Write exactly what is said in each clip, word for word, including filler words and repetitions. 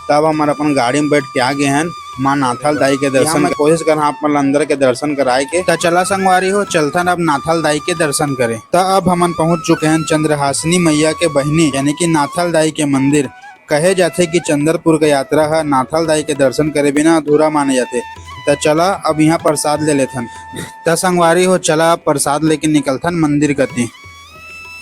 तब हमन अपन गाड़ी में बैठ के आ गे हन माँ नाथल दाई के दर्शन। यहाँ मैं कोशिश करहा आप मन ला अंदर के दर्शन कराए के। त चला संगवारी हो, चलथन अब नाथल दाई के दर्शन करे। त अब हमन पहुंच चुके हन चंद्रहासिनी मैया के बहिनी यानी कि नाथल दाई के मंदिर। कहे जाथे कि चंद्रपुर के यात्रा ह नाथल दाई के दर्शन करे बिना अधूरा माने जाथे। त चला अब यहाँ प्रसाद ले लेथन। त संगवारी हो, चला अब प्रसाद लेके निकलथन मंदिर कति।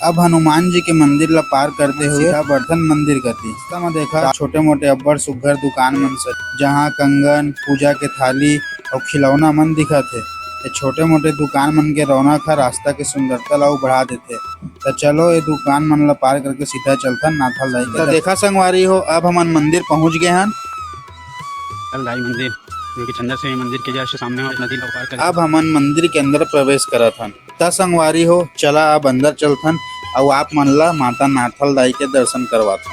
अब हनुमान जी के मंदिर ला पार करते हुए सीधा बढ़थन मंदिर कति। रास्ता म देखा छोटे मोटे अब्बड़ सुग्घर दुकान मन से, जहाँ कंगन, पूजा के थाली अउ खिलौना मन दिखत हे। ये छोटे मोटे दुकान मन के रौनक ह रास्ता के सुंदरता ला अउ बढ़ा देथे। त चलो ये दुकान मन ला पार करके सीधा चलथन नाथल दाई के। त देखा संगवारी हो, अब हमन मंदिर पहुंच गे हन। नाथल दाई मंदिर, जो कि चंद्रहासिनी मंदिर के just सामने नदी ला पार कर। अब हमन मंदिर के अंदर प्रवेश करत हन। त संगवारी हो, चला अब अंदर चलथन अउ आप मन ला माता नाथल दाई के दर्शन करवाथन।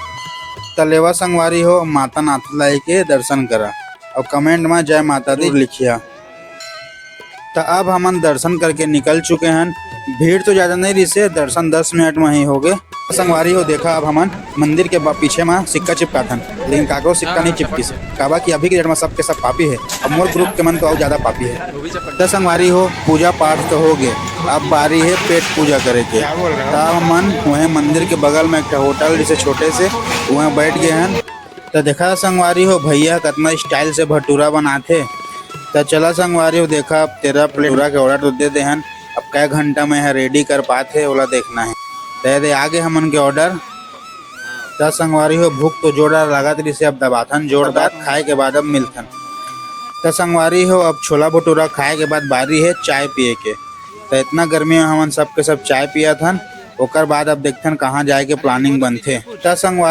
त लेवा संगवारी हो, माता नाथल दाई के दर्शन करा अउ comment म जय माता दी लिखिया। त अब हमन दर्शन करके निकल चुके हन। भीड़ तो ज्यादा नहीं रहिसे, दर्शन दस मिनट म ही होगे। संगवारी हो, देखा अब हमन मंदिर के बा-, पीछे म सिक्का चिपकाथन, लेकिन काकरो सिक्का नहीं चिपकिस, काबर कि अभी के date म सबके सब पापी हे। अब मोर group के मन तो अउ ज्यादा पापी हे। त संगवारी हो, पूजा पाठ तो होगे, अब बारी हे पेट पूजा करे के। त हमन उहें मंदिर के बगल म एक ठा होटल जैसे छोटे से, उहें बैठ गे हन। त देखा संगवारी हो, भैया कतना style से भटूरा बनाथे। त चला संगवारी हो, देखा अब तेरह plate भटूरा के order तो दे दे हन। अब कै घंटा म एहा ready कर पाथे, ओला देखना हे। त ये दे आगे हमन के order। त संगवारी हो, भूख तो जोरदार लागत रहिसे, अब दबाथन जोरदार, खाए के बाद अब मिलथन। त संगवारी हो, अब छोला भटूरा खाए के बाद बारी हे चाय पिए के। त इतना गर्मी म हमन सबके सब चाय पियत हन, ओकर बाद अब देखथन कहाँ जाए के planning बनथे। त संगवारी